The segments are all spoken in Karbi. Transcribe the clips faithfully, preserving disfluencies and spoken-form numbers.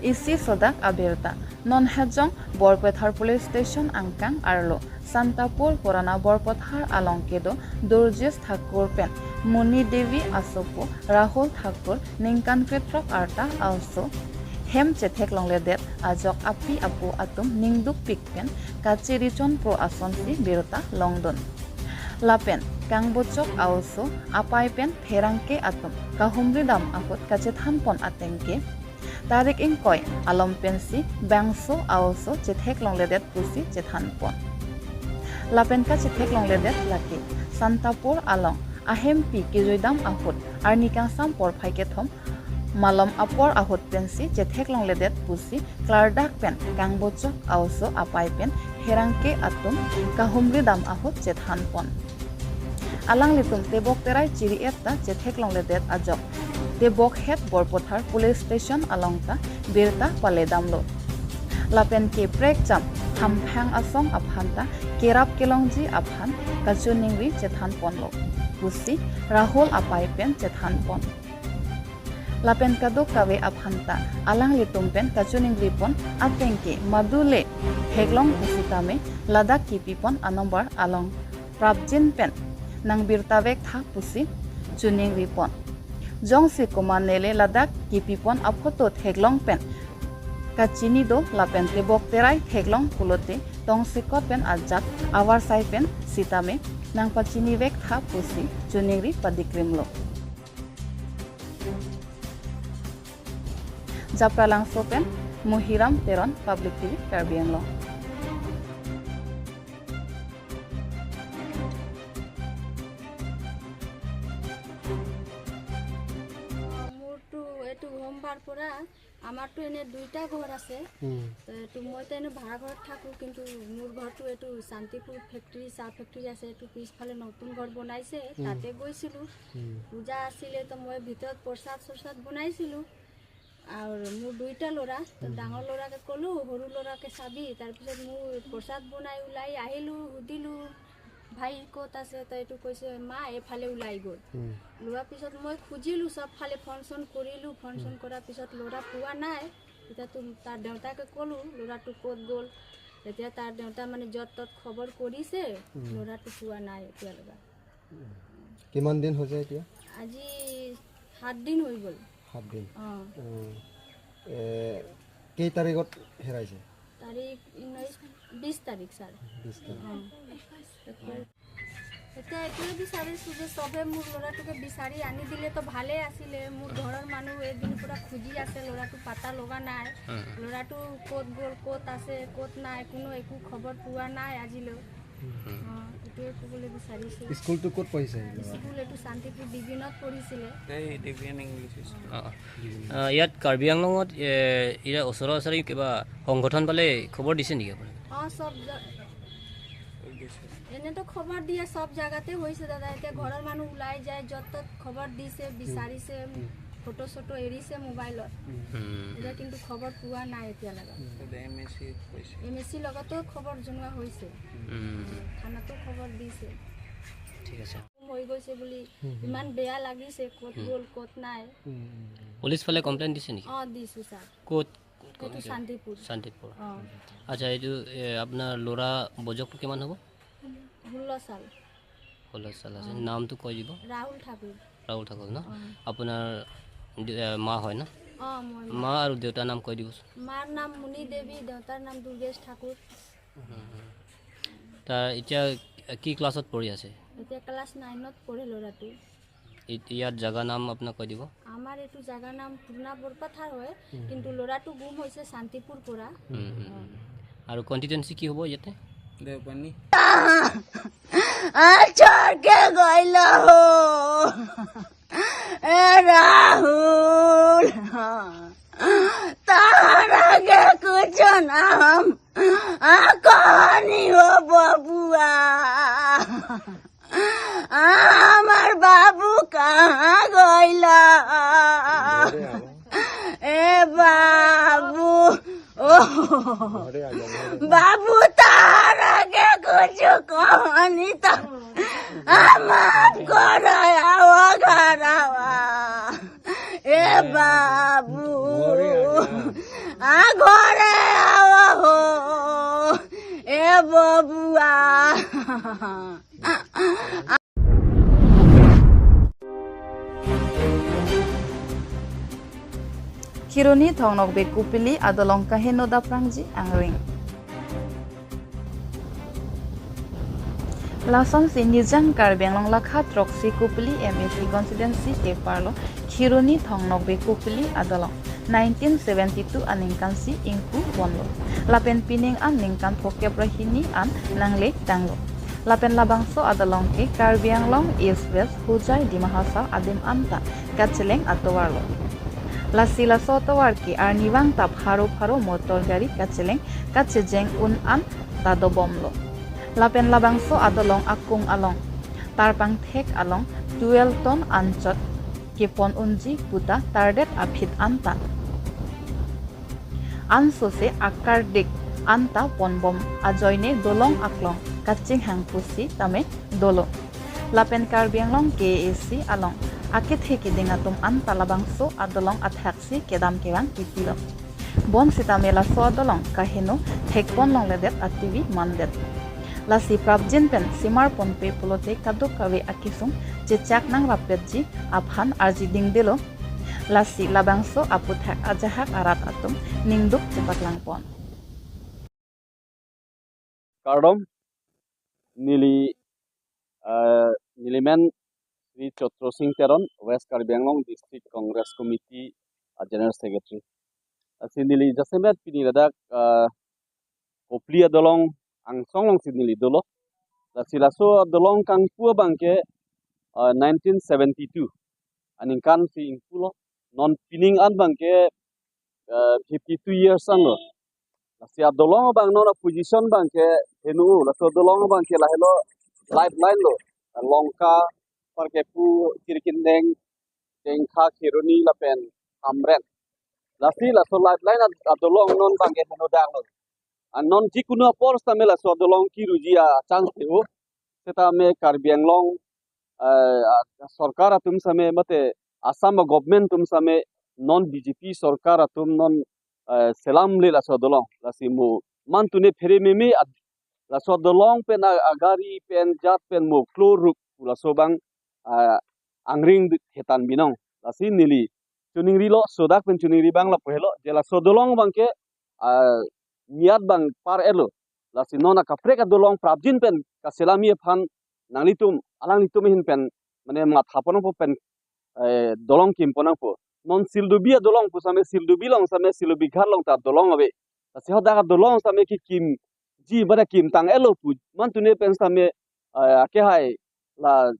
Isi sodak abirta. Non hajong Borpethar Police Station angkang arlo Santapur Purana Borpethar along kedo Durjis Thakur pen Muni Devi asopo Rahul Thakur ningkan krethrok arta aoso hem chetheklongledet ajok api apo atum ningdukpik pen kachiri chonpro asonsi birta longdun. Lapen Kangbojok aoso apai pen pherangke atum kahumridam ahut kachethanpon atengke, tarik ingkoi alom pensi bangso aoso chetheklongledet pusi chethanpon. Lapen kachetheklongledet lake Santapur along ahempi kejuidam ahut arni kangsam porphai kethom malom apor ahut pensi chetheklongledet pusi klardak pen Kangbojok aoso apai pen pherangke atum kahumridam ahut chethanpon. Alanglitum tebok terai chiri-et ta chetheklongledet ajok tebok het Borpethar Police Station along ta birta paledamlo. Lapen ke prekjam hamphang asong aphan ta kerap kelongji aphan kachiningri chethanponlo pusi Rahul apai pen chethanpon. Lapen kadokave aphan ta alanglitum pen kachiningripon atengke madule theklong pusitame ladak kipipon anumber along prapjin pen nangbirta vektha pusi chiningripon. Jongsi komat nele ladak kipipon aphoto theklong pen kachini do lapen tebok terai theklong pulote tongsekot pen ajat avarsai pen sitame nangpachini vektha pusi chiningri padikrimlo. Japralangso pen Muhiram Teron, Public T V Karbi Anglong. মোৰতো এইটো সোমবাৰ পৰা, আমাৰতো এনে দুইটা ঘৰ আছে। উম। তো এইটো, মইতো এনে ভাড়া ঘৰত থাকোঁ, কিন্তু মোৰ ঘৰটো এইটো শান্তিপুৰ ফেক্টৰী, চাহ ফেক্টৰী আছে, এইটো পিছফালে নতুন ঘৰ বনাইছে, উম। তাতে গৈছিলোঁ। উম। পূজা আছিলে, তো মই ভিতৰত প্ৰসাদ চৰসাদ বনাইছিলোঁ। আৰু মোৰ দুইটা ল'ৰা, তো উম। ডাঙৰ ল'ৰাকে ক'লোঁ, "সৰু ল'ৰাকে চাবি।" তাৰপিছত মোৰ প্ৰসাদ বনাই ওলাই আহিলোঁ, সুধিলোঁ, "ভাই ক'ত আছে?" তো এইটো কৈছে, "মা, এইফালে ওলাই গ'ল।" উম। লোৱাৰ পিছত মই খুজিলোঁ, চব ফালে ফোন চোন কৰিলোঁ, ফোন চোন উম। কৰাৰ পিছত ল'ৰা পোৱা নাই। এতিয়া তো তাৰ দেউতাকে ক'লোঁ, "ল'ৰাটো ক'ত গ'ল?" তেতিয়া তাৰ দেউতা মানে য'ত ত'ত খবৰ কৰিছে, উম। ল'ৰাটো পোৱা নাই এতিয়ালৈকে। উম। কিমান দিন হৈছে এতিয়া? আজি সাত দিন হৈ গ'ল। সাত দিন? অ। উম। এ, কেই তাৰিখত হেৰাইছে? তাৰিখ ঊনৈছ, বিছ তাৰিখ, ছাৰ। বিছ তাৰিখ। অ। এতিয়া এইটোৱে বিচাৰিছোঁ যে চবে মোৰ ল'ৰাটোকে বিচাৰি আনি দিলে তো ভালে আছিলে। মোৰ ঘৰৰ মানুহ এদিন পৰা খুজি আছে, ল'ৰাটো পাতা লগা নাই। উম। ল'ৰাটো ক'ত গ'ল, ক'ত আছে, ক'ত নাই, কোনো একো খবৰ পোৱা নাই আজিলৈ। উম। অ, এইটোৱে ক'বলৈ বিচাৰিছোঁ। স্কুলটো ক'ত পঢ়িছে? স্কুল এইটো শান্তিপুৰ ডিভিজনত পঢ়িছিলে। এই ডিভিজন ইংলিছ স্কুল। অ, অ। অ, ইয়াত কাৰ্বি আংলঙত, এ, ইয়াৰ ওচৰা ওচৰি কিবা সংগঠন পালে খবৰ দিছে নেকি আপুনি? অ, চব জ-, এনেতো খবৰ দিয়ে, চব জাগাতে হৈছে দাদা। এতিয়া ঘৰৰ মানুহ ওলাই যায়, য'ত ত'ত খবৰ দিছে, বিচাৰিছে, উম। ফটো চটো এৰিছে মোবাইলত। উম। এতিয়া কিন্তু খবৰ পোৱা নাই এতিয়ালৈকে। উম। এম এ চি কৈছে। এম এ চি লগতো খবৰ জনোৱা হৈছে। উম। থানাতো খবৰ দিছে। ঠিক আছে। হৈ গৈছে বুলি উম, হুম। ইমান বেয়া লাগিছে, ক'ত উম। গ'ল, ক'ত নাই। উম, উম, উম। পুলিচ ফালে কমপ্লেইন দিছে নেকি? অ, দিছো ছাৰ। ক'ত? ক'ত এইটো কমপ্লেইন? শান্তিপুৰ। শান্তিপুৰ। অ। আচ্ছা, এইটো, এ, আপোনাৰ ল'ৰা বজকটো কিমান হ'ব? ষোল্ল চাল। ষোল্ল চাল আছে। অ। নামটো কৈ দিব। ৰাহুল ঠাকুৰ। ৰাহুল ঠাকুৰ ন? অ। আপোনাৰ দে-, এ, মা হয় ন? অ, মই মা। মা আৰু দেউতাৰ নাম কৈ দিবচোন। মাৰ নাম মুনি দেৱী, দেউতাৰ নাম দুৰ্গেশ ঠাকুৰ। উম, উম। তাৰ এতিয়া কি ক্লাছত পঢ়ি আছে? এতিয়া ক্লাছ নাইনত পঢ়ে ল'ৰাটো। ই-, ইয়াত জাগা নাম আপোনাক কৈ দিব। আমাৰ এইটো জাগা নাম পুৰণা বৰপথাৰ হয়, উম। কিন্তু ল'ৰাটো গুম হৈছে শান্তিপুৰ পৰা। উম, উম, উম। আৰু কনষ্টিটুৱেঞ্চি কি হ'ব ইয়াতে? দেওপানী। আ, চৰকে গইল হ। এ ৰাহুল, তার আগে কিছু নাম, আ, কহানি ও বাবুয়া। আমার বাবু কাহা গইলা? এ বাবু, ও বাবু, তার আগে কিছু কহানি তো আমার ঘরে আওয়া ঘর আওয়া। এ বাবু, আ, ঘরে আওয়া হো, এ বাবুয়া। Kheroni Thong Nokbe Kopili adolong kaheno daprangji angring. Lasonsi Nijang Karbi Anglong lakha throksi Kopili M A C constituency keparlo Kheroni Thong Nokbe Kopili adolong nineteen seventy-two aningkansi ingpu ponlo. Lapen pining an ningkan phokep ra hini an nangle tanglo. Lapen labangso adolong ke Karbi Anglong East West Hojai Dima Hasao adim anta kacheleng atovarlo. Lasi laso atovar ke arnivang ta pharo pharo motor gari kacheleng kachejeng un an ta dobomlo. Lapen labangso adolong akung along, tarpangthek along twelve ton anchot kepon unji puta tardet aphi anta ansose akardik anta ponbom ajoine dolong aklong kachinghang pusitame dolo. Lapen Karbi Anglong K A A C along akethe kiding atum anta labangso adolong athaksi kedam kevang pipilo. Bonsitame laso adolong kaheno thekpon longledet ativi mandet. Lasi prapjin pen simar ponpe pulote kadokave akesung chechak nangrapetji aphan arjidingdelo. Lasi labangso aputhak ajahak arat atum ningduk chepaklangpon. Kardom, neli, eh, nelimen Shri Chotro Singh Teron, West Karbi Anglong District Congress Committee, eh, General Secretary. Lasi neli jasemet pini ladak, eh, Kopili adolong angsong alongsi neli dolo. Lasi laso adolong kangpu abangke, eh, nineteen seventy-two aningkansi ingpulo. Non pining an abangke, eh, fifty-two years anlo. Lasi adolong abang non aposition abangke heno, laso adolong abangke lahelo lifeline lo. Longka, Parkepu, Jirikindeng, Dengkha, Kheroni lapen Hamren. Lasi laso lifeline ad-, adolong non abangke heno daklo. An non jikunu apor sitame laso adolong kiruji a-chance ho. Setame Karbi Anglong, eh, a-, sorkar atum sitame mate Assam government atum sitame non B J P sorkar atum non, eh, selamle laso adolong. Lasi mo mantune phere meme ad-, laso adolong pen a-, agari pen jat pen mo kloruk laso abang, ah, angring hetan binong. Lasi neli choningrilo, sodak pen choningri abang lapu helo, je laso adolong abangke, ah, miat abang par-etlo. Lasi non akaprek adolong prapjin pen kaselami aphan nanglitum, alanglitum ahin pen, mane matha ponnangpo pen, eh, dolong kim ponnangpo. Non Sildubi adolong pusitame, Sildubi along sitame, Sildubi Ghat along ta dolong ave. Lasi hadak adolong sitame kekimji bada kimtang-etlo pu. Mantune pen sitame, eh, akehai la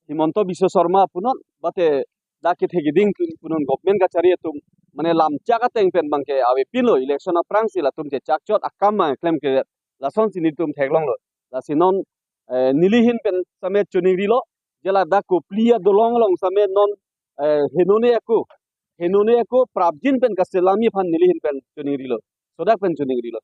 Himanta Biswa Sarma punon, bate dak kethe kiding punon government kachari atum, mane lamchak ateng pen abangke avepinlo, election aphrangsi latum chechak chot akam abang klemkledet. Lasonsi nelitum theklonglo. Lasi non, eh, neli ahin pen sitame choningrilo, je ladak Kopili adolong along sitame non, eh, henone ako, henone ako prapjin pen kaselami aphan neli ahin pen choningrilo. Sodak pen choningrilo.